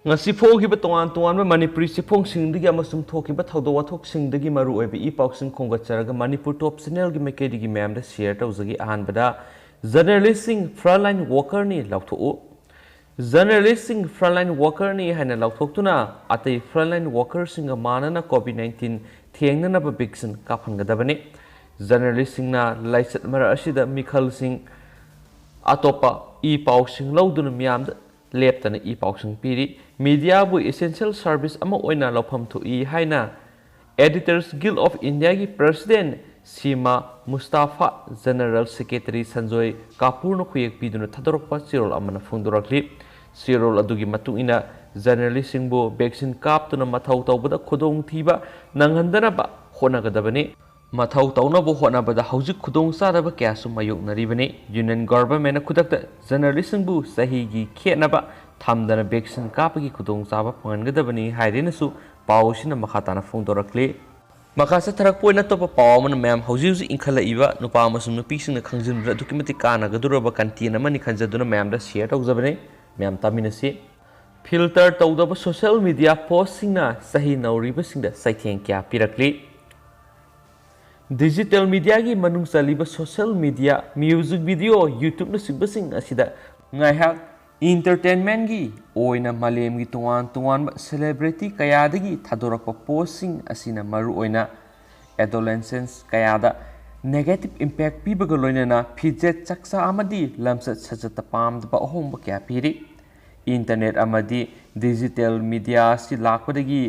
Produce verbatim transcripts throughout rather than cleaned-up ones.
ꯉꯁꯤ ꯐꯣꯡꯈꯤꯕ ꯇꯣꯉꯥꯟ ꯇꯣꯉꯥꯟꯕ ꯃꯅꯤꯄꯨꯔꯤ ꯆꯦꯐꯣꯡꯁꯤꯡꯗꯒꯤ ꯑꯃꯁꯨꯡ ꯊꯣꯛꯈꯤꯕ ꯊꯧꯗꯣꯛ ꯋꯥꯊꯣꯛꯁꯤꯡꯗꯒꯤ ꯃꯔꯨꯑꯣꯏꯕ ꯏ ꯄꯥꯎꯁꯤꯡ ꯈꯣꯝꯒꯠꯆꯔꯒ ꯃꯅꯤꯄꯨꯔ ꯇꯣꯞ ꯆꯦꯅꯦꯜꯒꯤ ꯃꯥꯏꯀꯩꯗꯒꯤ ꯃꯌꯥꯝꯗ ꯁꯤꯌꯔ ꯇꯧꯖꯒꯦ꯫ ꯑꯍꯥꯟꯕꯗ ꯖꯔꯅꯦꯂꯤꯁꯁꯤꯡ ꯐ꯭ꯔꯟꯂꯥꯏꯟ ꯋꯥꯀꯔꯅꯤ ꯂꯥꯎꯊꯣꯛꯎ꯫ ꯖꯔꯅꯦꯂꯤꯁꯁꯤꯡ ꯐ꯭ꯔꯟꯂꯥꯏꯟ ꯋꯥꯀꯔꯅꯤ ꯍꯥꯏꯅ ꯂꯥꯎꯊꯣꯛꯇꯨꯅ ꯑꯇꯩ ꯐ꯭ꯔꯟꯂꯥꯏꯟ ꯋꯥꯀꯔꯁꯤꯡꯒ ꯃꯥꯟꯅꯅ ꯀꯣꯚꯤꯗ ꯅꯥꯏꯟꯇꯤꯟ ꯊꯦꯡꯅꯅꯕ ꯚꯦꯛꯁꯤꯟ ꯀꯥꯞꯍꯟꯒꯗꯕꯅꯤ꯫ ꯖꯔꯅꯦꯂꯤꯁꯁꯤꯡꯅ ꯂꯥꯏꯆꯠ ꯃꯔꯛ ꯑꯁꯤꯗ ꯃꯤꯈꯜꯁꯤꯡ ꯑꯇꯣꯞꯄ ꯏ ꯄꯥꯎꯁꯤꯡ ꯂꯧꯗꯨꯅ ꯃꯤꯌꯥꯝꯗ ꯂꯦꯞꯇꯅ ꯏ ꯄꯥꯎꯁꯤꯡ ꯄꯤꯔꯤ꯫ ꯃꯤꯗꯤꯌꯥꯕꯨ essential service ꯑꯃ ꯑꯣꯏꯅ ꯂꯧꯐꯝ ꯊꯣꯛꯏ ꯍꯥꯏꯅ Editors Guild of Indiaꯒꯤ president ꯁꯤꯃꯥ ꯃꯨꯁꯇꯥꯐꯥ, general secretary ꯁꯟꯖꯣꯏ ꯀꯥꯄꯨꯔꯅ ꯈꯨꯌꯦꯛ ꯄꯤꯗꯨꯅ ꯊꯥꯗꯣꯔꯛꯄ ꯆꯦꯔꯣꯜ ꯑꯃꯅ ꯐꯣꯡꯗꯣꯔꯛꯂꯤ꯫ ꯆꯦꯔꯣꯜ ꯑꯗꯨꯒꯤ ꯃꯇꯨꯡ ꯏꯟꯅ ꯖꯔꯅꯦꯂꯤꯁꯁꯤꯡꯕꯨ ꯚꯦꯛꯁꯤꯟ ꯀꯥꯞꯇꯨꯅ ꯃꯊꯧ ꯇꯧꯕꯗ ꯈꯨꯗꯣꯡꯊꯤꯕ ꯅꯪꯍꯟꯗꯅꯕ ꯍꯣꯠꯅꯒꯗꯕꯅꯤ꯫ ꯃꯊꯧ ꯇꯧꯅꯕ ꯍꯣꯠꯅꯕꯗ ꯍꯧꯖꯤꯛ ꯈꯨꯗꯣꯡꯆꯥꯗꯕ ꯀꯌꯥꯁꯨ ꯃꯥꯌꯣꯛꯅꯔꯤꯕꯅꯤ꯫ ꯌꯨꯅꯤꯌꯟ ꯒꯚꯔꯟꯃꯦꯟꯠꯅ ꯈꯨꯗꯛꯇ ꯖꯔꯅꯦꯂꯤꯁꯁꯤꯡꯕꯨ ꯆꯍꯤꯒꯤ ꯈꯦꯠꯅꯕ ꯊꯝꯗꯅ ꯚꯦꯛꯁꯤꯟ ꯀꯥꯞꯄꯒꯤ ꯈꯨꯗꯣꯡꯆꯥꯕ ꯐꯪꯍꯟꯒꯗꯕꯅꯤ ꯍꯥꯏꯔꯦꯅꯁꯨ ꯄꯥꯎ ꯑꯁꯤꯅ ꯃꯈꯥ ꯇꯥꯅ ꯐꯣꯡꯗꯣꯔꯛꯂꯤ꯫ ꯃꯈꯥ ꯆꯠꯊꯔꯛꯄ ꯑꯣꯏꯅ ꯑꯇꯣꯞꯄ ꯄꯥꯎ ꯑꯃꯅ ꯃꯌꯥꯝ ꯍꯧꯖꯤꯛ ꯍꯧꯖꯤꯛ ꯏꯟꯈꯠꯂꯛꯏꯕ ꯅꯨꯄꯥ ꯑꯃꯁꯨꯡ ꯅꯨꯄꯤꯁꯤꯡꯅ ꯈꯪꯖꯤꯟꯕꯗ ꯑꯗꯨꯛꯀꯤ ꯃꯇꯤꯛ ꯀꯥꯟꯅꯒꯗꯧꯔꯕ content ꯑꯃꯅꯤ ꯈꯟꯖꯗꯨꯅ ꯃꯌꯥꯝꯗ ꯁꯤꯌꯔ ꯇꯧꯖꯕꯅꯤ꯫ ꯃꯌꯥꯝ ꯇꯥꯃꯤꯟꯅꯁꯤ꯫ ꯐꯤꯜꯇꯔ ꯇꯧꯗꯕ ꯁꯣꯁꯤꯌꯦꯜ ꯃꯤꯗꯤꯌꯥ ꯄꯣꯁꯁꯤꯡꯅ ꯆꯍꯤ ꯅꯧꯔꯤꯕꯁꯤꯡꯗ ꯆꯩꯊꯦꯡ ꯀꯌꯥ ꯄꯤꯔꯛꯂꯤ꯫ ꯗꯤꯖꯤꯇꯦꯜ ꯃꯤꯗꯤꯌꯥꯒꯤ ꯃꯅꯨꯡ ꯆꯜꯂꯤꯕ ꯁꯣꯁꯤꯌꯦꯜ ꯃꯤꯗꯤꯌꯥ, ꯃ꯭ꯌꯨꯖꯤꯛ ꯚꯤꯗꯤꯑꯣ, ꯌꯨꯇ꯭ꯌꯨꯕꯅꯆꯤꯡꯕꯁꯤꯡ ꯑꯁꯤꯗ ꯉꯥꯏꯍꯥꯛ ꯏꯟꯇꯔꯇꯦꯟꯃꯦꯟꯒꯤ ꯑꯣꯏꯅ ꯃꯥꯂꯦꯝꯒꯤ ꯇꯣꯉꯥꯟ ꯇꯣꯉꯥꯟꯕ ꯁꯦꯂꯦꯕ꯭ꯔꯤꯇꯤ ꯀꯌꯥꯗꯒꯤ ꯊꯥꯗꯣꯔꯛꯄ ꯄꯣꯁꯁꯤꯡ ꯑꯁꯤꯅ ꯃꯔꯨꯑꯣꯏꯅ ꯑꯦꯗꯣꯂꯦꯁꯦꯟꯁ ꯀꯌꯥꯗ ꯅꯦꯒꯦꯇꯤꯚ ꯏꯝꯄꯦꯛ ꯄꯤꯕꯒ ꯂꯣꯏꯅꯅ ꯐꯤꯖꯦꯠ ꯆꯥꯛꯆꯥ ꯑꯃꯗꯤ ꯂꯝꯆꯠ ꯁꯥꯖꯠꯇ ꯄꯥꯝꯗꯕ ꯑꯍꯣꯡꯕ ꯀꯌꯥ ꯄꯤꯔꯤ꯫ ꯏꯟꯇꯔꯅꯦꯠ ꯑꯃꯗꯤ ꯗꯤꯖꯤꯇꯦꯜ ꯃꯤꯗꯤꯌꯥ ꯑꯁꯤ ꯂꯥꯛꯄꯗꯒꯤ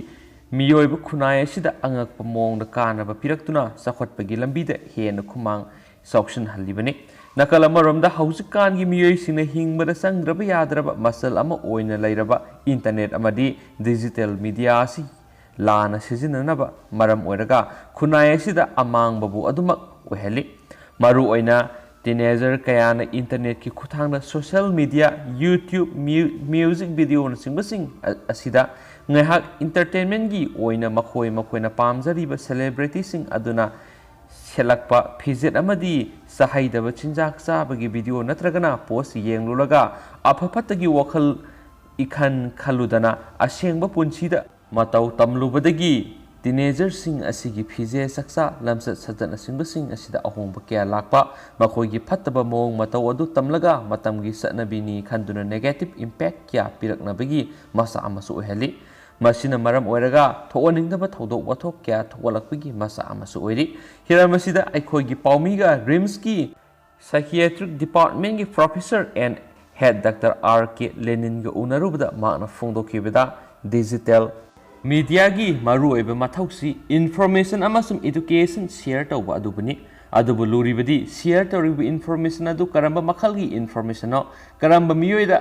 ꯃꯤꯑꯣꯏꯕ ꯈꯨꯟꯅꯥꯏ ꯑꯁꯤꯗ ꯑꯉꯛꯄ ꯃꯑꯣꯡꯗ ꯀꯥꯟꯅꯕ ꯄꯤꯔꯛꯇꯨꯅ ꯆꯥꯎꯈꯠꯄꯒꯤ ꯂꯝꯕꯤꯗ ꯍꯦꯟꯅ ꯈꯨꯃꯥꯡ ꯆꯥꯎꯁꯤꯟꯍꯜꯂꯤꯕꯅꯤ꯫ ꯅꯥꯀꯜ ꯑꯃꯔꯣꯝꯗ ꯍꯧꯖꯤꯛꯀꯥꯟꯒꯤ ꯃꯤꯑꯣꯏꯁꯤꯡꯅ ꯍꯤꯡꯕꯗ ꯆꯪꯗ꯭ꯔꯕ ꯌꯥꯗ꯭ꯔꯕ ꯃꯆꯜ ꯑꯃ ꯑꯣꯏꯅ ꯂꯩꯔꯕ ꯏꯟꯇꯔꯅꯦꯠ ꯑꯃꯗꯤ ꯗꯤꯖꯤꯇꯦꯜ ꯃꯤꯗꯤꯌꯥ ꯑꯁꯤ ꯂꯥꯟꯅ ꯁꯤꯖꯤꯟꯅꯅꯕ ꯃꯔꯝ ꯑꯣꯏꯔꯒ ꯈꯨꯟꯅꯥꯏ ꯑꯁꯤꯗ ꯑꯃꯥꯡꯕꯕꯨ ꯑꯗꯨꯃꯛ ꯑꯣꯏꯍꯜꯂꯤ꯫ ꯃꯔꯨꯑꯣꯏꯅ ꯇꯤꯅꯦꯖꯔ ꯀꯌꯥꯅ ꯏꯟꯇꯔꯅꯦꯠꯀꯤ ꯈꯨꯠꯊꯥꯡꯗ ꯁꯣꯁꯤꯌꯦꯜ ꯃꯤꯗꯤꯌꯥ, ꯌꯨꯇ꯭ꯌꯨꯕ, ꯃ꯭ꯌꯨ-, ꯃ꯭ꯌꯨꯖꯤꯛ ꯚꯤꯗꯤꯑꯣꯅꯆꯤꯡꯕꯁꯤꯡ ꯑ-, ꯑꯁꯤꯗ ꯉꯥꯏꯍꯥꯛ ꯏꯟꯇꯔꯇꯦꯟꯃꯦꯟꯒꯤ ꯑꯣꯏꯅ ꯃꯈꯣꯏ ꯃꯈꯣꯏꯅ ꯄꯥꯝꯖꯔꯤꯕ ꯁꯦꯂꯦꯕ꯭ꯔꯤꯇꯤꯁꯤꯡ ꯑꯗꯨꯅ ꯁꯦꯠꯂꯛꯄ ꯐꯤꯖꯦꯠ ꯑꯃꯗꯤ ꯆꯥꯍꯩꯗꯕ ꯆꯤꯟꯖꯥꯛ ꯆꯥꯕꯒꯤ ꯚꯤꯗꯤꯑꯣ ꯅꯠꯇ꯭ꯔꯒꯅ ꯄꯣꯁ ꯌꯦꯡꯂꯨꯔꯒ ꯑꯐ ꯐꯠꯇꯒꯤ ꯋꯥꯈꯜ ꯏꯈꯟ ꯈꯜꯂꯨꯗꯅ ꯑꯁꯦꯡꯕ ꯄꯨꯟꯁꯤꯗ ꯃꯇꯧ ꯇꯝꯂꯨꯕꯗꯒꯤ teenagerꯁꯤꯡ ꯑꯁꯤꯒꯤ ꯐꯤꯖꯦ ꯆꯛꯆꯥ, ꯂꯝꯆꯠ ꯁꯥꯖꯠꯅꯆꯤꯡꯕꯁꯤꯡ ꯑꯁꯤꯗ ꯑꯍꯣꯡꯕ ꯀꯌꯥ ꯂꯥꯛꯄ, ꯃꯈꯣꯏꯒꯤ ꯐꯠꯇꯕ ꯃꯑꯣꯡ ꯃꯇꯧ ꯑꯗꯨ ꯇꯝꯂꯒ ꯃꯇꯝꯒꯤ ꯆꯠꯅꯕꯤꯅꯤ ꯈꯟꯗꯨꯅ negative impact ꯀꯌꯥ ꯄꯤꯔꯛꯅꯕꯒꯤ ꯃꯆꯥꯛ ꯑꯃꯁꯨ ꯑꯣꯏꯍꯜꯂꯤ꯫ ꯃꯁꯤꯅ ꯃꯔꯝ ꯑꯣꯏꯔꯒ ꯊꯣꯛꯍꯟꯅꯤꯡꯗꯕ ꯊꯧꯗꯣꯛ ꯋꯥꯊꯣꯛ ꯀꯌꯥ ꯊꯣꯛꯍꯜꯂꯛꯄꯒꯤ ꯃꯆꯥꯛ ꯑꯃꯁꯨ ꯑꯣꯏꯔꯤ꯫ ꯍꯤꯔꯝ ꯑꯁꯤꯗ ꯑꯩꯈꯣꯏꯒꯤ ꯄꯥꯎꯃꯤꯒ RIMSꯀꯤ psychiatric departmentꯀꯤ professor and head Doctor R K Leninꯒ ꯎꯅꯔꯨꯕꯗ ꯃꯍꯥꯛꯅ ꯐꯣꯡꯗꯣꯛꯈꯤꯕꯗ, digital mediaꯒꯤ ꯃꯔꯨꯑꯣꯏꯕ ꯃꯊꯧꯁꯤ information ꯑꯃꯁꯨꯡ education share ꯇꯧꯕ ꯑꯗꯨꯕꯨꯅꯤ꯫ ꯑꯗꯨꯕꯨ ꯂꯨꯔꯤꯕꯗꯤ share ꯇꯧꯔꯤꯕ information ꯑꯗꯨ ꯀꯔꯝꯕ ꯃꯈꯜꯒꯤ informationꯅꯣ, ꯀꯔꯝꯕ ꯃꯤꯑꯣꯏꯗ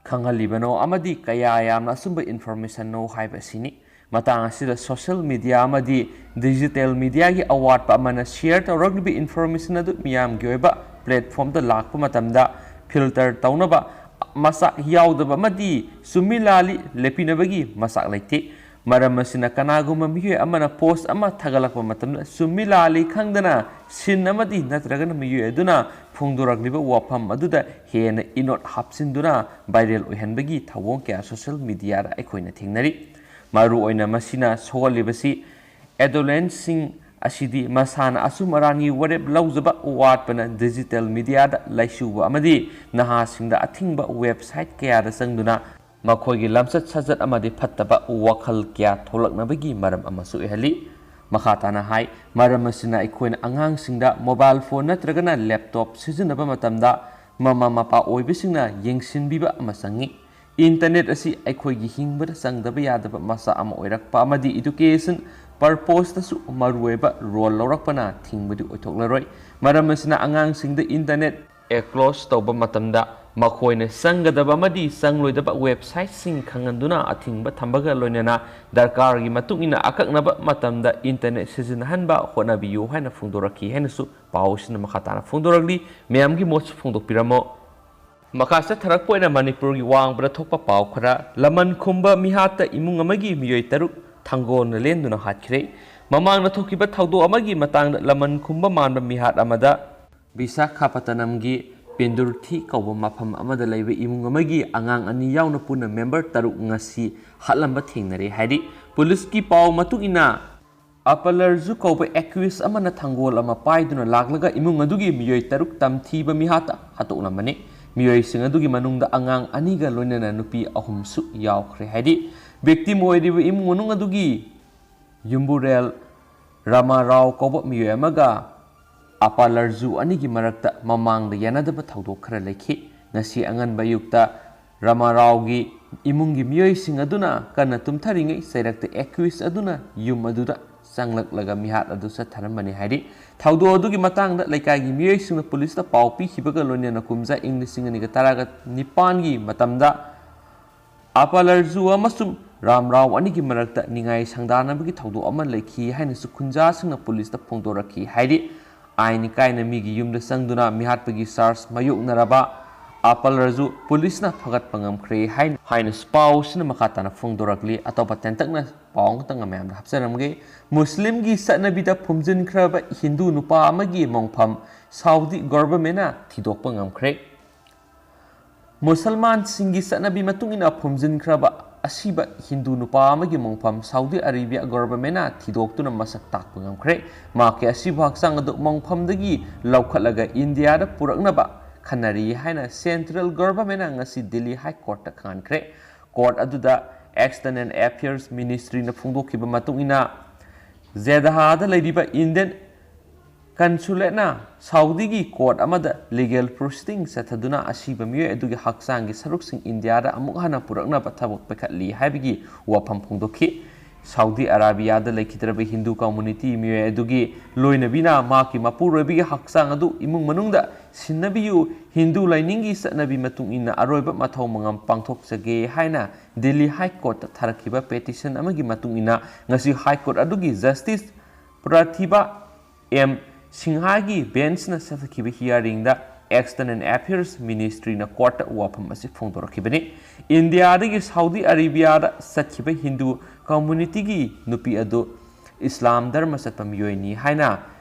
ꯈꯪꯍꯜꯂꯤꯕꯅꯣ ꯑꯃꯗꯤ ꯀꯌꯥ ꯌꯥꯝꯅ ꯑꯆꯨꯝꯕ informationꯅꯣ ꯍꯥꯏꯕ ꯑꯁꯤꯅꯤ꯫ ꯃꯇꯥꯡ ꯑꯁꯤꯗ social media ꯑꯃꯗꯤ digital mediaꯒꯤ ꯑꯋꯥꯠꯄ ꯑꯃꯅ share ꯇꯧꯔꯛꯂꯤꯕ information ꯑꯗꯨ ꯃꯤꯌꯥꯝꯒꯤ ꯑꯣꯏꯕ platformꯗ ꯂꯥꯛꯄ ꯃꯇꯝꯗ filter ꯇꯧꯅꯕ ꯃꯆꯥꯛ ꯌꯥꯎꯗꯕ ꯑꯃꯗꯤ ꯆꯨꯝꯃꯤ ꯂꯥꯜꯂꯤ ꯂꯦꯞꯄꯤꯅꯕꯒꯤ ꯃꯆꯥꯛ ꯂꯩꯇꯦ꯫ ꯃꯔꯝ ꯑꯁꯤꯅ ꯀꯅꯥꯒꯨꯝꯕ ꯃꯤꯑꯣꯏ ꯑꯃꯅ post ꯑꯃ ꯊꯥꯒꯠꯂꯛꯄ ꯃꯇꯝꯗ ꯆꯨꯝꯃꯤ ꯂꯥꯜꯂꯤ ꯈꯪꯗꯅ ꯁꯤꯟ ꯑꯃꯗꯤ ꯅꯠꯇ꯭ꯔꯒꯅ ꯃꯤꯑꯣꯏ ꯑꯗꯨꯅ ꯐꯣꯡꯗꯣꯔꯛꯂꯤꯕ ꯋꯥꯐꯝ ꯑꯗꯨꯗ ꯍꯦꯟꯅ ꯏꯅꯣꯠ ꯍꯥꯞꯆꯤꯟꯗꯨꯅ viral ꯑꯣꯏꯍꯟꯕꯒꯤ ꯊꯧꯑꯣꯡ ꯀꯌꯥ social mediaꯗ ꯑꯩꯈꯣꯏꯅ ꯊꯦꯡꯅꯔꯤ꯫ ꯃꯔꯨꯑꯣꯏꯅ ꯃꯁꯤꯅ ꯁꯣꯛꯍꯜꯂꯤꯕꯁꯤ adolescentꯁꯤꯡ ꯑꯁꯤꯗꯤ ꯃꯁꯥꯅ ꯑꯆꯨꯝ ꯑꯔꯥꯟꯒꯤ ꯋꯥꯔꯦꯞ ꯂꯧꯖꯕ ꯋꯥꯠꯄꯅ digital mediaꯗ ꯂꯩꯁꯨꯕ ꯑꯃꯗꯤ ꯅꯍꯥꯁꯤꯡꯗ ꯑꯊꯤꯡꯕ website ꯀꯌꯥꯗ ꯆꯪꯗꯨꯅ ꯃꯈꯣꯏꯒꯤ ꯂꯝꯆꯠ ꯁꯥꯖꯠ ꯑꯃꯗꯤ ꯐꯠꯇꯕ ꯋꯥꯈꯜ ꯀꯌꯥ ꯊꯣꯛꯂꯛꯅꯕꯒꯤ ꯃꯔꯝ ꯑꯃꯁꯨ ꯑꯣꯏꯍꯜꯂꯤ꯫ ꯃꯈꯥ ꯇꯥꯅ ꯍꯥꯏ, ꯃꯔꯝ ꯑꯁꯤꯅ ꯑꯩꯈꯣꯏꯅ ꯑꯉꯥꯡꯁꯤꯡꯗ mobile phone ꯅꯠꯇ꯭ꯔꯒꯅ laptop ꯁꯤꯖꯤꯟꯅꯕ ꯃꯇꯝꯗ ꯃꯃꯥ ꯃꯄꯥ ꯑꯣꯏꯕꯁꯤꯡꯅ ꯌꯦꯡꯁꯤꯟꯕꯤꯕ ꯑꯃ ꯆꯪꯏ꯫ Internet ꯑꯁꯤ ꯑꯩꯈꯣꯏꯒꯤ ꯍꯤꯡꯕꯗ ꯆꯪꯗꯕ ꯌꯥꯗꯕ ꯃꯆꯥꯛ ꯑꯃ ꯑꯣꯏꯔꯛꯄ ꯑꯃꯗꯤ education purposeꯇꯁꯨ ꯃꯔꯨꯑꯣꯏꯕ role ꯂꯧꯔꯛꯄꯅ ꯊꯤꯡꯕꯗꯤ ꯑꯣꯏꯊꯣꯛꯂꯔꯣꯏ꯫ ꯃꯔꯝ ꯑꯁꯤꯅ ꯑꯉꯥꯡꯁꯤꯡꯗ internet access ꯇꯧꯕ ꯃꯇꯝꯗ ꯃꯈꯣꯏꯅ ꯆꯪꯒꯗꯕ ꯑꯃꯗꯤ ꯆꯪꯂꯣꯏꯗꯕ websiteꯁꯤꯡ ꯈꯪꯍꯟꯗꯨꯅ ꯑꯊꯤꯡꯕ ꯊꯝꯕꯒ ꯂꯣꯏꯅꯅ ꯗꯔꯀꯥꯔꯒꯤ ꯃꯇꯨꯡ ꯏꯟꯅ ꯑꯀꯛꯅꯕ ꯃꯇꯝꯗ internet ꯁꯤꯖꯤꯟꯅꯍꯟꯕ ꯍꯣꯠꯅꯕꯤꯌꯨ ꯍꯥꯏꯅꯁꯨ ꯄꯥꯎ ꯑꯁꯤꯅ ꯃꯈꯥ ꯇꯥꯅ ꯐꯣꯡꯗꯣꯔꯛꯂꯤ꯫ ꯃꯌꯥꯝꯒꯤ ꯃꯣꯠꯁꯨ ꯐꯣꯡꯗꯣꯛꯄꯤꯔꯝꯃꯣ꯫ ꯃꯈꯥ ꯆꯠꯊꯔꯛꯄ ꯑꯣꯏꯅ ꯃꯅꯤꯄꯨꯔꯒꯤ ꯋꯥꯡꯃꯗ ꯊꯣꯛꯄ ꯄꯥꯎ ꯈꯔ꯫ ꯂꯃꯟ ꯈꯨꯝꯕ ꯃꯤꯍꯥꯠꯇ ꯏꯃꯨꯡ ꯑꯃꯒꯤ ꯃꯤꯑꯣꯏ ꯇꯔꯨꯛ ꯊꯥꯡꯒꯣꯜꯅ ꯂꯦꯟꯗꯨꯅ ꯍꯥꯠꯈ꯭ꯔꯦ꯫ ꯃꯃꯥꯡꯗ ꯊꯣꯛꯈꯤꯕ ꯊꯧꯗꯣꯛ ꯑꯃꯒꯤ ꯃꯇꯥꯡꯗ ꯂꯃꯟ ꯈꯨꯝꯕ ꯃꯥꯟꯕ ꯃꯤꯍꯥꯠ ꯑꯃꯗ ꯕꯤꯁꯥꯈꯥꯄꯇꯅꯝꯒꯤ ꯄꯦꯟꯗꯨꯔꯊꯤ ꯀꯧꯕ ꯃꯐꯝ ꯑꯃꯗ ꯂꯩꯕ ꯏꯃꯨꯡ ꯑꯃꯒꯤ ꯑꯉꯥꯡ ꯑꯅꯤ ꯌꯥꯎꯅ ꯄꯨꯟꯅ ꯃꯦꯝꯕꯔ ꯇꯔꯨꯛ ꯉꯁꯤ ꯍꯥꯠꯂꯝꯕ ꯊꯦꯡꯅꯔꯦ ꯍꯥꯏꯔꯤ꯫ ꯄꯨꯂꯤꯁꯀꯤ ꯄꯥꯎ ꯃꯇꯨꯡ ꯏꯟꯅ, ꯑꯄꯂꯔꯖꯨ ꯀꯧꯕ ꯑꯦꯀ꯭ꯌꯨꯁ ꯑꯃꯅ ꯊꯥꯡꯒꯣꯜ ꯑꯃ ꯄꯥꯏꯗꯨꯅ ꯂꯥꯛꯂꯒ ꯏꯃꯨꯡ ꯑꯗꯨꯒꯤ ꯃꯤꯑꯣꯏ ꯇꯔꯨꯛ ꯇꯝꯊꯤꯕ ꯃꯤꯍꯥꯠꯇ ꯍꯥꯠꯇꯣꯛꯂꯝꯕꯅꯤ꯫ ꯃꯤꯑꯣꯏꯁꯤꯡ ꯑꯗꯨꯒꯤ ꯃꯅꯨꯡꯗ ꯑꯉꯥꯡ ꯑꯅꯤꯒ ꯂꯣꯏꯅꯅ ꯅꯨꯄꯤ ꯑꯍꯨꯝꯁꯨ ꯌꯥꯎꯈ꯭ꯔꯦ ꯍꯥꯏꯔꯤ꯫ ꯚꯤꯛꯇꯤꯝ ꯑꯣꯏꯔꯤꯕ ꯏꯃꯨꯡ ꯃꯅꯨꯡ ꯑꯗꯨꯒꯤ ꯌꯨꯝꯕꯨꯔꯦꯜ ꯔꯥꯃꯥꯔꯥꯎ ꯀꯧꯕ ꯃꯤꯑꯣꯏ ꯑꯃꯒ ꯑꯄꯥꯂꯔꯖꯨ ꯑꯅꯤꯒꯤ ꯃꯔꯛꯇ ꯃꯃꯥꯡꯗ ꯌꯥꯅꯗꯕ ꯊꯧꯗꯣꯛ ꯈꯔ ꯂꯩꯈꯤ꯫ ꯉꯁꯤ ꯑꯉꯟꯕ ꯑꯌꯨꯛꯇ ꯔꯥꯃꯥꯔꯥꯎꯒꯤ ꯏꯃꯨꯡꯒꯤ ꯃꯤꯑꯣꯏꯁꯤꯡ ꯑꯗꯨꯅ ꯀꯟꯅ ꯇꯨꯝꯊꯔꯤꯉꯩ ꯆꯩꯔꯛꯇ ꯑꯦꯀ꯭ꯌꯨꯁ ꯑꯗꯨꯅ ꯌꯨꯝ ꯑꯗꯨꯗ ꯆꯪꯂꯛꯂꯒ ꯃꯤꯍꯥꯠ ꯑꯗꯨ ꯆꯠꯊꯔꯝꯕꯅꯤ ꯍꯥꯏꯔꯤ꯫ ꯊꯧꯗꯣꯛ ꯑꯗꯨꯒꯤ ꯃꯇꯥꯡꯗ ꯂꯩꯀꯥꯏꯒꯤ ꯃꯤꯑꯣꯏꯁꯤꯡꯅ ꯄꯨꯂꯤꯁꯇ ꯄꯥꯎ ꯄꯤꯈꯤꯕꯒ ꯂꯣꯏꯅꯅ ꯀꯨꯝꯖꯥ ꯏꯪ ꯂꯤꯁꯤꯡ ꯑꯅꯤꯒ ꯇꯔꯥꯒ ꯅꯤꯄꯥꯟꯒꯤ ꯃꯇꯝꯗ ꯑꯄꯥꯂꯔꯖꯨ ꯑꯃꯁꯨꯡ ꯔꯥꯝꯔꯥꯎ ꯑꯅꯤꯒꯤ ꯃꯔꯛꯇ ꯅꯤꯡꯉꯥꯏ ꯁꯪꯗꯥꯅꯕꯒꯤ ꯊꯧꯗꯣꯛ ꯑꯃ ꯂꯩꯈꯤ ꯍꯥꯏꯅꯁꯨ ꯈꯨꯟꯖꯥꯁꯤꯡꯅ ꯄꯨꯂꯤꯁꯇ ꯐꯣꯡꯗꯣꯔꯛꯈꯤ ꯍꯥꯏꯔꯤ꯫ ꯑꯥꯏꯟ ꯀꯥꯏꯅ ꯃꯤꯒꯤ ꯌꯨꯝꯗ ꯆꯪꯗꯨꯅ ꯃꯤꯍꯥꯠꯄꯒꯤ ꯆꯥꯔꯖ ꯃꯥꯌꯣꯛꯅꯔꯕ ꯑꯄꯥꯂꯔꯖꯨ ꯄꯨꯂꯤꯁꯅ ꯐꯒꯠꯄ ꯉꯝꯈ꯭ꯔꯦ ꯍꯥꯏꯅ, ꯍꯥꯏꯅꯁꯨ ꯄꯥꯎꯁꯤꯅ ꯃꯈꯥ ꯇꯥꯅ ꯐꯣꯡꯗꯣꯔꯛꯂꯤ꯫ ꯑꯇꯣꯞꯄ ꯇꯦꯟꯇꯛꯅ ꯄꯥꯎ ꯑꯃꯈꯛꯇꯪ ꯃꯌꯥꯝꯗ ꯍꯥꯞꯆꯔꯝꯒꯦ꯫ ꯃꯨꯁꯂꯤꯝꯒꯤ ꯆꯠꯅꯕꯤꯗ ꯐꯨꯝꯖꯤꯟꯈ꯭ꯔꯕ ꯍꯤꯟꯗꯨ ꯅꯨꯄꯥ ꯑꯃꯒꯤ ꯃꯣꯡꯐꯝ ꯁꯥꯎꯗꯤ ꯒꯣꯚꯔꯟꯃꯦꯟꯅ ꯊꯤꯗꯣꯛꯄ ꯉꯝꯈ꯭ꯔꯦ꯫ ꯃꯨꯁꯜꯃꯥꯟꯁꯤꯡꯒꯤ ꯆꯠꯅꯕꯤ ꯃꯇꯨꯡ ꯏꯟꯅ ꯐꯨꯝꯖꯤꯟꯈ꯭ꯔꯕ ꯑꯁꯤꯕ ꯍꯤꯟꯗꯨ ꯅꯨꯄꯥ ꯑꯃꯒꯤ ꯃꯣꯡꯐꯝ ꯁꯥꯎꯗꯤ ꯑꯔꯦꯕꯤꯌꯥ ꯒꯣꯚꯔꯟꯃꯦꯟꯅ ꯊꯤꯗꯣꯛꯇꯨꯅ ꯃꯁꯛ ꯇꯥꯛꯄ ꯉꯝꯈ꯭ꯔꯦ꯫ ꯃꯍꯥꯛꯀꯤ ꯑꯁꯤꯕ ꯍꯛꯆꯥꯡ ꯑꯗꯨ ꯃꯣꯡꯐꯝꯗꯒꯤ ꯂꯧꯈꯠꯂꯒ ꯏꯟꯗꯤꯌꯥꯗ ꯄꯨꯔꯛꯅꯕ ꯈꯟꯅꯔꯤ ꯍꯥꯏꯅ ꯁꯦꯟꯇ꯭ꯔꯦꯜ ꯒꯣꯚꯔꯟꯃꯦꯟꯅ ꯉꯁꯤ ꯗꯤꯜꯂꯤ ꯍꯥꯏ ꯀꯣꯔꯠꯇ ꯈꯪꯍꯟꯈ꯭ꯔꯦ꯫ ꯀꯣꯔꯠ ꯑꯗꯨꯗ ꯑꯦꯛꯁꯇꯔꯅꯦꯜ ꯑꯦꯐꯤꯌꯔꯁ ꯃꯤꯅꯤꯁꯇ꯭ꯔꯤꯅ ꯐꯣꯡꯗꯣꯛꯈꯤꯕ ꯃꯇꯨꯡ ꯏꯟꯅ, ꯖꯦꯗꯍꯥꯗ ꯂꯩꯔꯤꯕ ꯏꯟꯗꯤꯌꯟ ꯀꯟꯁꯨꯂꯦꯠꯅ ꯁꯥꯎꯗꯤꯒꯤ ꯀꯣꯔꯠ ꯑꯃꯗ ꯂꯤꯒꯦꯜ ꯄ꯭ꯔꯣꯁꯤꯗꯤꯡ ꯆꯠꯊꯗꯨꯅ ꯑꯁꯤꯕ ꯃꯤꯑꯣꯏ ꯑꯗꯨꯒꯤ ꯍꯛꯆꯥꯡꯒꯤ ꯁꯔꯨꯛꯁꯤꯡ ꯏꯟꯗꯤꯌꯥꯗ ꯑꯃꯨꯛ ꯍꯟꯅ ꯄꯨꯔꯛꯅꯕ ꯊꯕꯛ ꯄꯥꯏꯈꯠꯂꯤ ꯍꯥꯏꯕꯒꯤ ꯋꯥꯐꯝ ꯐꯣꯡꯗꯣꯛꯈꯤ꯫ ꯁꯥꯎꯗꯤ ꯑꯔꯥꯕꯤꯌꯥꯗ ꯂꯩꯈꯤꯗ꯭ꯔꯕ ꯍꯤꯟꯗꯨ ꯀꯝꯃꯨꯅꯤꯇꯤ ꯃꯤꯑꯣꯏ ꯑꯗꯨꯒꯤ ꯂꯣꯏꯅꯕꯤꯅ ꯃꯍꯥꯛꯀꯤ ꯃꯄꯨꯔꯣꯏꯕꯒꯤ ꯍꯛꯆꯥꯡ ꯑꯗꯨ ꯏꯃꯨꯡ ꯃꯅꯨꯡꯗ ꯁꯤꯟꯅꯕꯤꯌꯨ, ꯍꯤꯟꯗꯨ ꯂꯥꯏꯅꯤꯡꯒꯤ ꯆꯠꯅꯕꯤ ꯃꯇꯨꯡ ꯏꯟꯅ ꯑꯔꯣꯏꯕ ꯃꯊꯧ ꯃꯉꯝ ꯄꯥꯡꯊꯣꯛꯆꯒꯦ ꯍꯥꯏꯅ ꯗꯤꯜꯂꯤ ꯍꯥꯏ ꯀꯣꯔꯠꯇ ꯊꯥꯔꯛꯈꯤꯕ ꯄꯦꯇꯤꯁꯟ ꯑꯃꯒꯤ ꯃꯇꯨꯡ ꯏꯟꯅ ꯉꯁꯤ ꯍꯥꯏ ꯀꯣꯔꯠ ꯑꯗꯨꯒꯤ ꯖꯁꯇꯤꯁ ꯄ꯭ꯔꯊꯤꯚꯥ ꯑꯦꯝ ꯁꯤꯡꯍꯥꯒꯤ ꯕꯦꯟꯁꯅ ꯆꯠꯊꯈꯤꯕ ꯍꯤꯌꯥꯔꯤꯡꯗ ꯑꯦꯛꯁꯇꯔꯅꯦꯜ ꯑꯦꯐꯤꯌꯔꯁ ꯃꯤꯅꯤꯁꯇ꯭ꯔꯤꯅ ꯀꯣꯔꯠꯇ ꯋꯥꯐꯝ ꯑꯁꯤ ꯐꯣꯡꯗꯣꯔꯛꯈꯤꯕꯅꯤ꯫ ꯏꯟꯗꯤꯌꯥꯗꯒꯤ ꯁꯥꯎꯗꯤ ꯑꯔꯦꯕꯤꯌꯥꯗ ꯆꯠꯈꯤꯕ ꯍꯤꯟꯗꯨ ꯀꯝꯃꯨꯅꯤꯇꯤꯒꯤ ꯅꯨꯄꯤ ꯑꯗꯨ ꯏꯁꯂꯥꯝ ꯙꯔꯃ ꯆꯠꯄ ꯃꯤꯑꯣꯏꯅꯤ ꯍꯥꯏꯅ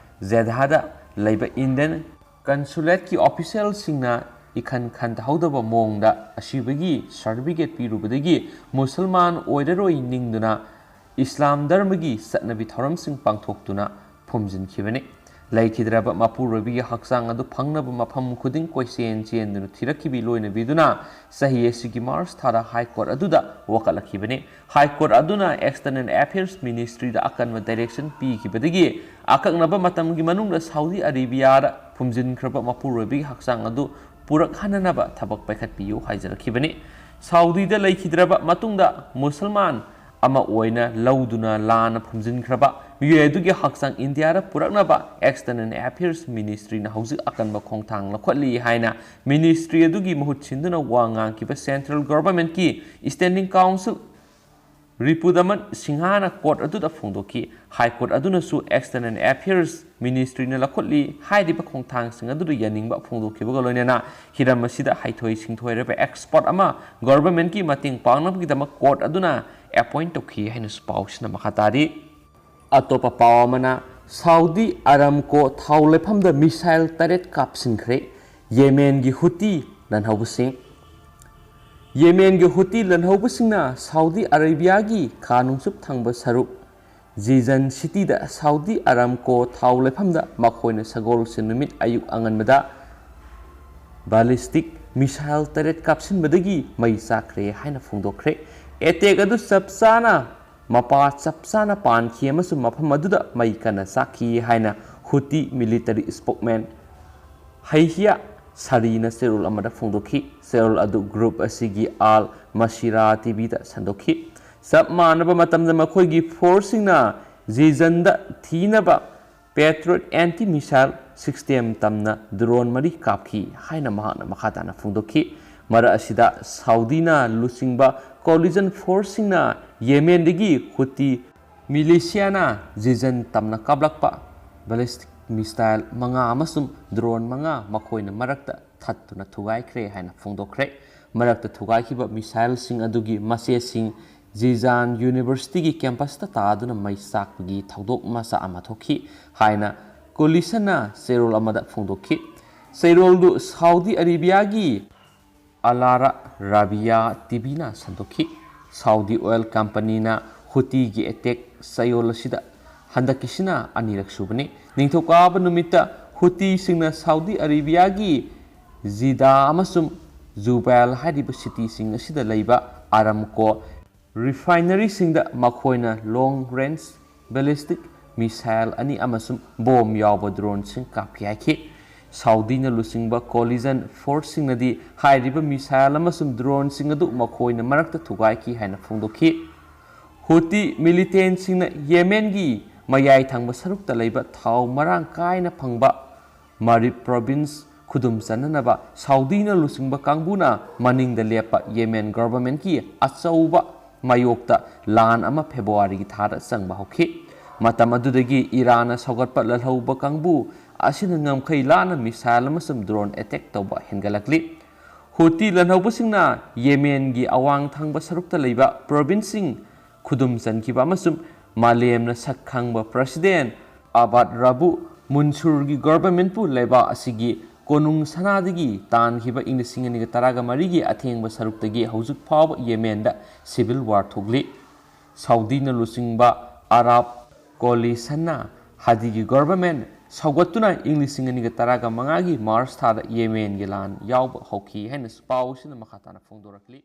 ꯖꯦꯗꯥꯗ ꯂꯩꯕ ꯏꯟꯗꯤꯌꯟ ꯀꯟꯁꯨꯂꯦꯠꯀꯤ ꯑꯣꯐꯤꯁꯤꯌꯦꯜꯁꯤꯡꯅ ꯏꯈꯟ ꯈꯟꯊꯍꯧꯗꯕ ꯃꯑꯣꯡꯗ ꯑꯁꯤꯕꯒꯤ ꯁꯥꯔꯇꯤꯐꯤꯀꯦꯠ ꯄꯤꯔꯨꯕꯗꯒꯤ ꯃꯨꯁꯜꯃꯥꯟ ꯑꯣꯏꯔꯔꯣꯏ ꯅꯤꯡꯗꯨꯅ ꯏꯁꯂꯥꯝ ꯙꯔꯃꯒꯤ ꯆꯠꯅꯕꯤ ꯊꯧꯔꯝꯁꯤꯡ ꯄꯥꯡꯊꯣꯛꯇꯨꯅ ꯐꯨꯝꯖꯤꯟꯈꯤꯕꯅꯤ꯫ ꯂꯩꯈꯤꯗ꯭ꯔꯕ ꯃꯄꯨꯔꯣꯏꯕꯒꯤ ꯍꯛꯆꯥꯡ ꯑꯗꯨ ꯐꯪꯅꯕ ꯃꯐꯝ ꯈꯨꯗꯤꯡ ꯀꯣꯏꯆꯦꯟ ꯆꯦꯟꯗꯨꯅ ꯊꯤꯔꯛꯈꯤꯕꯤ ꯂꯣꯏꯅꯕꯤꯗꯨꯅ ꯆꯍꯤ ꯑꯁꯤꯒꯤ ꯃꯥꯔꯆ ꯊꯥꯗ ꯍꯥꯏ ꯀꯣꯔꯠ ꯑꯗꯨꯗ ꯋꯥꯀꯠꯂꯛꯈꯤꯕꯅꯤ꯫ ꯍꯥꯏ ꯀꯣꯔꯠ ꯑꯗꯨꯅ ꯑꯦꯛꯁꯇꯔꯅꯦꯜ ꯑꯦꯐꯤꯌꯔꯁ ꯃꯤꯅꯤꯁꯇ꯭ꯔꯤꯗ ꯑꯀꯟꯕ ꯗꯥꯏꯔꯦꯛꯁꯟ ꯄꯤꯈꯤꯕꯗꯒꯤ ꯑꯀꯛꯅꯕ ꯃꯇꯝꯒꯤ ꯃꯅꯨꯡꯗ ꯁꯥꯎꯗꯤ ꯑꯔꯦꯕꯤꯌꯥꯗ ꯐꯨꯝꯖꯤꯟꯈ꯭ꯔꯕ ꯃꯄꯨꯔꯣꯏꯕꯒꯤ ꯍꯛꯆꯥꯡ ꯑꯗꯨ ꯄꯨꯔꯛꯍꯟꯅꯅꯕ ꯊꯕꯛ ꯄꯥꯏꯈꯠꯄꯤꯌꯨ ꯍꯥꯏꯖꯔꯛꯈꯤꯕꯅꯤ꯫ ꯁꯥꯎꯗꯤꯗ ꯂꯩꯈꯤꯗ꯭ꯔꯕ ꯃꯇꯨꯡꯗ ꯃꯨꯁꯜꯃꯥꯟ ꯑꯃ ꯑꯣꯏꯅ ꯂꯧꯗꯨꯅ ꯂꯥꯟꯅ ꯐꯨꯝꯖꯤꯟꯈ꯭ꯔꯕ ꯃꯤꯑꯣꯏ ꯑꯗꯨꯒꯤ ꯍꯛꯆꯥꯡ ꯏꯟꯗꯤꯌꯥꯗ ꯄꯨꯔꯛꯅꯕ ꯑꯦꯛꯁꯇꯔꯅꯦꯜ ꯑꯦꯐꯤꯌꯔꯁ ꯃꯤꯅꯤꯁꯇ꯭ꯔꯤꯅ ꯍꯧꯖꯤꯛ ꯑꯀꯟꯕ ꯈꯣꯡꯊꯥꯡ ꯂꯧꯈꯠꯂꯤ ꯍꯥꯏꯅ ꯃꯤꯅꯤꯁꯇ꯭ꯔꯤ ꯑꯗꯨꯒꯤ ꯃꯍꯨꯠ ꯁꯤꯟꯗꯨꯅ ꯋꯥ ꯉꯥꯡꯈꯤꯕ ꯁꯦꯟꯇ꯭ꯔꯦꯜ ꯒꯚꯔꯟꯃꯦꯟꯠꯀꯤ ꯁ꯭ꯇꯦꯟꯗꯤꯡ ꯀꯥꯎꯟꯁꯤꯜ ꯔꯤꯄꯨꯗꯃꯟ ꯁꯤꯡꯍꯥꯅ ꯀꯣꯔꯠ ꯑꯗꯨꯗ ꯐꯣꯡꯗꯣꯛꯈꯤ꯫ ꯍꯥꯏ ꯀꯣꯔꯠ ꯑꯗꯨꯅꯁꯨ ꯑꯦꯛꯁꯇꯔꯅꯦꯜ ꯑꯦꯐꯤꯌꯔꯁ ꯃꯤꯅꯤꯁꯇ꯭ꯔꯤꯅ ꯂꯧꯈꯠꯂꯤ ꯍꯥꯏꯔꯤꯕ ꯈꯣꯡꯊꯥꯡꯁꯤꯡ ꯑꯗꯨꯗ ꯌꯥꯅꯤꯡꯕ ꯐꯣꯡꯗꯣꯛꯈꯤꯕꯒ ꯂꯣꯏꯅꯅ ꯍꯤꯔꯝ ꯑꯁꯤꯗ ꯍꯩꯊꯣꯏ ꯁꯤꯡꯊꯣꯏꯔꯕ ꯑꯦꯛꯁꯄꯔꯠ ꯑꯃ ꯒꯚꯔꯟꯃꯦꯟꯠꯀꯤ ꯃꯇꯦꯡ ꯄꯥꯡꯅꯕꯒꯤꯗꯃꯛ ꯀꯣꯔꯠ ꯑꯗꯨꯅ ꯑꯦꯄꯣꯏꯟꯠ ꯇꯧꯈꯤ ꯍꯥꯏꯅꯁꯨ ꯄꯥꯎꯁꯤꯅ ꯃꯈꯥ ꯇꯥꯔꯤ꯫ ꯑꯇꯣꯞꯄ ꯄꯥꯎ ꯑꯃꯅ, ꯁꯥꯎꯗꯤ ꯑꯔꯥꯝꯀꯣ ꯊꯥꯎ ꯂꯩꯐꯝꯗ ꯃꯤꯁꯥꯏꯜ ꯇꯔꯦꯠ ꯀꯥꯞꯁꯤꯟꯈ꯭ꯔꯦ꯫ ꯌꯦꯃꯦꯟꯒꯤ ꯍꯨꯇꯤ ꯂꯥꯟꯍꯧꯕꯁꯤꯡ ꯌꯦꯃꯦꯟꯒꯤ ꯍꯨꯇꯤ ꯂꯥꯟꯍꯧꯕꯁꯤꯡꯅ ꯁꯥꯎꯗꯤ ꯑꯔꯦꯕꯤꯌꯥꯒꯤ ꯈꯥ ꯅꯣꯡꯆꯨꯞ ꯊꯪꯕ ꯁꯔꯨꯛ ꯖꯤꯖꯟ ꯁꯤꯇꯤꯗ ꯁꯥꯎꯗꯤ ꯑꯔꯥꯝꯀꯣ ꯊꯥꯎ ꯂꯩꯐꯝꯗ ꯃꯈꯣꯏꯅ ꯁꯒꯣꯜꯁꯦꯟ ꯅꯨꯃꯤꯠ ꯑꯌꯨꯛ ꯑꯉꯟꯕꯗ ꯕꯥꯂꯤꯁꯇꯤꯛ ꯃꯤꯁꯥꯏꯜ ꯇꯔꯦꯠ ꯀꯥꯞꯁꯤꯟꯕꯗꯒꯤ ꯃꯩ ꯆꯥꯛꯈ꯭ꯔꯦ ꯍꯥꯏꯅ ꯐꯣꯡꯗꯣꯛꯈ꯭ꯔꯦ꯫ ꯑꯦꯇꯦꯛ ꯑꯗꯨ ꯆꯞ ꯆꯥꯅ ꯃꯄꯥ ꯆꯞ ꯆꯥꯅ ꯄꯥꯟꯈꯤ ꯑꯃꯁꯨꯡ ꯃꯐꯝ ꯑꯗꯨꯗ ꯃꯩ ꯀꯟꯅ ꯆꯥꯛꯈꯤ ꯍꯥꯏꯅ ꯍꯨꯇꯤ ꯃꯤꯂꯤꯇꯔꯤ ꯁ꯭ꯄꯣꯛꯃꯦꯟ ꯍꯩꯍꯤꯌꯥ ꯁꯥꯔꯤꯅ ꯆꯦꯔꯣꯜ ꯑꯃꯗ ꯐꯣꯡꯗꯣꯛꯈꯤ꯫ ꯆꯦꯔꯣꯜ ꯑꯗꯨ ꯒ꯭ꯔꯨꯞ ꯑꯁꯤꯒꯤ ꯑꯥꯜ ꯃꯁꯤꯔꯥ ꯇꯤꯚꯤꯗ ꯁꯟꯗꯣꯛꯈꯤ꯫ ꯆꯞ ꯃꯥꯟꯅꯕ ꯃꯇꯝꯗ ꯃꯈꯣꯏꯒꯤ ꯐꯣꯔꯁꯁꯤꯡꯅ ꯖꯤꯖꯟꯗ ꯊꯤꯅꯕ ꯄꯦꯇ꯭ꯔꯣꯠ ꯑꯦꯟꯇꯤ ꯃꯤꯁꯥꯏꯜ ꯁꯤꯁꯇꯦꯝ ꯇꯝꯅ ꯗ꯭ꯔꯣꯟ ꯃꯔꯤ ꯀꯥꯞꯈꯤ ꯍꯥꯏꯅ ꯃꯍꯥꯛꯅ ꯃꯈꯥ ꯇꯥꯅ ꯐꯣꯡꯗꯣꯛꯈꯤ꯫ ꯃꯔꯛ ꯑꯁꯤꯗ ꯁꯥꯎꯗꯤꯅ ꯂꯨꯆꯤꯡꯕ ꯀꯣꯂꯤꯖꯟ ꯐꯣꯔꯁꯁꯤꯡꯅ ꯌꯦꯃꯦꯟꯗꯒꯤ ꯍꯨꯇꯤ ꯃꯤꯂꯤꯁꯤꯌꯥꯅ ꯖꯤꯖꯟ ꯇꯝꯅ ꯀꯥꯞꯂꯛꯄ ꯕꯦꯂꯤꯁꯇꯤꯛ ꯃꯤꯁꯥꯏꯜ ꯃꯉꯥ ꯑꯃꯁꯨꯡ ꯗ꯭ꯔꯣꯟ ꯃꯉꯥ ꯃꯈꯣꯏꯅ ꯃꯔꯛꯇ ꯊꯠꯇꯨꯅ ꯊꯨꯒꯥꯏꯈ꯭ꯔꯦ ꯍꯥꯏꯅ ꯐꯣꯡꯗꯣꯛꯈ꯭ꯔꯦ꯫ ꯃꯔꯛꯇ ꯊꯨꯒꯥꯏꯈꯤꯕ ꯃꯤꯁꯥꯏꯜꯁꯤꯡ ꯑꯗꯨꯒꯤ ꯃꯆꯦꯠꯁꯤꯡ ꯖꯤꯖꯥꯟ ꯌꯨꯅꯤꯚꯔꯁꯤꯇꯤꯒꯤ ꯀꯦꯝꯄꯁꯇ ꯇꯥꯗꯨꯅ ꯃꯩ ꯆꯥꯛꯄꯒꯤ ꯊꯧꯗꯣꯛ ꯃꯆꯥ ꯑꯃ ꯊꯣꯛꯈꯤ ꯍꯥꯏꯅ ꯀꯣꯂꯤꯁꯟꯅ ꯆꯦꯔꯣꯜ ꯑꯃꯗ ꯐꯣꯡꯗꯣꯛꯈꯤ꯫ ꯆꯩꯔꯣꯜꯗꯨ ꯁꯥꯎꯗꯤ ꯑꯔꯦꯕꯤꯌꯥꯒꯤ ꯑꯂꯥꯔꯥ ꯔꯥꯕꯤꯌꯥ ꯇꯤꯚꯤꯅ ꯁꯟꯗꯣꯛꯈꯤ꯫ ꯁꯥꯎꯗꯤ ꯑꯣꯏꯜ ꯀꯝꯄꯅꯤꯅ ꯍꯨꯇꯤꯒꯤ ꯑꯦꯇꯦꯛ ꯆꯌꯣꯜ ꯑꯁꯤꯗ ꯍꯟꯗꯛꯀꯤꯁꯤꯅ ꯑꯅꯤꯔꯛ ꯁꯨꯕꯅꯤ꯫ ꯅꯤꯡꯊꯧꯀꯥꯕ ꯅꯨꯃꯤꯠꯇ ꯍꯨꯇꯤꯁꯤꯡꯅ ꯁꯥꯎꯗꯤ ꯑꯔꯦꯕꯤꯌꯥꯒꯤ ꯖꯤꯗꯥ ꯑꯃꯁꯨꯡ ꯖꯨꯕꯥꯏꯜ ꯍꯥꯏꯔꯤꯕ ꯁꯤꯇꯤꯁꯤꯡ ꯑꯁꯤꯗ ꯂꯩꯕ ꯑꯥꯔꯥꯝꯀꯣ ꯔꯤꯐꯥꯏꯅꯔꯤꯁꯤꯡꯗ ꯃꯈꯣꯏꯅ ꯂꯣꯡ ꯔꯦꯟꯖ ꯕꯦꯂꯤꯁꯇꯤꯛ ꯃꯤꯁꯥꯏꯜ ꯑꯅꯤ ꯑꯃꯁꯨꯡ ꯕꯣꯝ ꯌꯥꯎꯕ ꯗ꯭ꯔꯣꯟꯁꯤꯡ ꯀꯥꯞꯈꯤ ꯍꯥꯏꯈꯤ꯫ ꯁꯥꯎꯗꯤꯅ ꯂꯨꯆꯤꯡꯕ ꯀꯣꯂꯤꯖꯟ ꯐꯣꯔꯁꯁꯤꯡꯅꯗꯤ ꯍꯥꯏꯔꯤꯕ ꯃꯤꯁꯥꯏꯜ ꯑꯃꯁꯨꯡ ꯗ꯭ꯔꯣꯟꯁꯤꯡ ꯑꯗꯨ ꯃꯈꯣꯏꯅ ꯃꯔꯛꯇ ꯊꯨꯒꯥꯏꯈꯤ ꯍꯥꯏꯅ ꯐꯣꯡꯗꯣꯛꯈꯤ꯫ ꯍꯨꯇꯤ ꯃꯤꯂꯤꯇꯦꯟꯁꯤꯡꯅ ꯌꯦꯃꯦꯟꯒꯤ ꯃꯌꯥꯏ ꯊꯪꯕ ꯁꯔꯨꯛꯇ ꯂꯩꯕ ꯊꯥꯎ ꯃꯔꯥꯡ ꯀꯥꯏꯅ ꯐꯪꯕ ꯃꯥꯔꯤꯕ ꯄ꯭ꯔꯣꯚꯤꯟꯁ ꯈꯨꯗꯨꯝ ꯆꯟꯅꯅꯕ ꯁꯥꯎꯗꯤꯅ ꯂꯨꯆꯤꯡꯕ ꯀꯥꯡꯕꯨꯅ ꯃꯅꯤꯡꯗ ꯂꯦꯞꯄ ꯌꯦꯃꯦꯟ ꯒꯣꯚꯔꯟꯃꯦꯟꯠꯀꯤ ꯑꯆꯧꯕ ꯃꯥꯌꯣꯛꯇ ꯂꯥꯟ ꯑꯃ ꯐꯦꯕ꯭ꯔꯨꯋꯥꯔꯤꯒꯤ ꯊꯥꯗ ꯆꯪꯕ ꯍꯧꯈꯤ꯫ ꯃꯇꯝ ꯑꯗꯨꯗꯒꯤ ꯏꯔꯥꯟꯅ ꯁꯧꯒꯠꯄ ꯂꯜꯍꯧꯕ ꯀꯥꯡꯕꯨ ꯑꯁꯤꯅ ꯉꯝꯈꯩ ꯂꯥꯟꯅ ꯃꯤꯁꯥꯏꯜ ꯑꯃꯁꯨꯡ ꯗ꯭ꯔꯣꯟ ꯑꯦꯇꯦꯛ ꯇꯧꯕ ꯍꯦꯟꯒꯠꯂꯛꯂꯤ꯫ ꯍꯨꯇꯤ ꯂꯥꯟꯍꯧꯕꯁꯤꯡꯅ ꯌꯦꯃꯦꯟꯒꯤ ꯑꯋꯥꯡ ꯊꯪꯕ ꯁꯔꯨꯛꯇ ꯂꯩꯕ ꯄ꯭ꯔꯣꯚꯤꯟꯁꯁꯤꯡ ꯈꯨꯗꯨꯝ ꯆꯟꯈꯤꯕ ꯑꯃꯁꯨꯡ ꯃꯥꯂꯦꯝꯅ ꯁꯛ ꯈꯪꯕ ꯄ꯭ꯔꯁꯤꯗꯦꯟ ꯑꯕꯥꯗ ꯔꯕꯨ ꯃꯨꯟꯁꯨꯔꯒꯤ ꯒꯣꯚꯔꯟꯃꯦꯟꯠꯄꯨ ꯂꯩꯕꯥꯛ ꯑꯁꯤꯒꯤ ꯀꯣꯅꯨꯡ ꯁꯅꯥꯗꯒꯤ ꯇꯥꯟꯈꯤꯕ ꯏꯪ ꯂꯤꯁꯤꯡ ꯑꯅꯤꯒ ꯇꯔꯥꯒ ꯃꯔꯤꯒꯤ ꯑꯊꯦꯡꯕ ꯁꯔꯨꯛꯇꯒꯤ ꯍꯧꯖꯤꯛ ꯐꯥꯎꯕ ꯌꯦꯃꯦꯟꯗ ꯁꯤꯚꯤꯜ ꯋꯥꯔ ꯊꯣꯛꯂꯤ꯫ ꯁꯥꯎꯗꯤꯅ ꯂꯨꯆꯤꯡꯕ ꯑꯔꯥꯕ ꯀꯣꯂꯤꯁꯟꯅ ꯍꯥꯗꯤꯒꯤ ꯒꯣꯚꯔꯟꯃꯦꯟꯠ ꯁꯧꯒꯠꯇꯨꯅ ꯏꯪ ꯂꯤꯁꯤꯡ ꯑꯅꯤꯒ ꯇꯔꯥꯒ ꯃꯉꯥꯒꯤ ꯃꯥꯔꯆ ꯊꯥꯗ ꯌꯦꯃꯦꯟꯒꯤ ꯂꯥꯟ ꯌꯥꯎꯕ ꯍꯧꯈꯤ ꯍꯥꯏꯅ ꯄꯥꯎ ꯑꯁꯤꯅ ꯃꯈꯥ ꯇꯥꯅ ꯐꯣꯡꯗꯣꯔꯛꯂꯤ꯫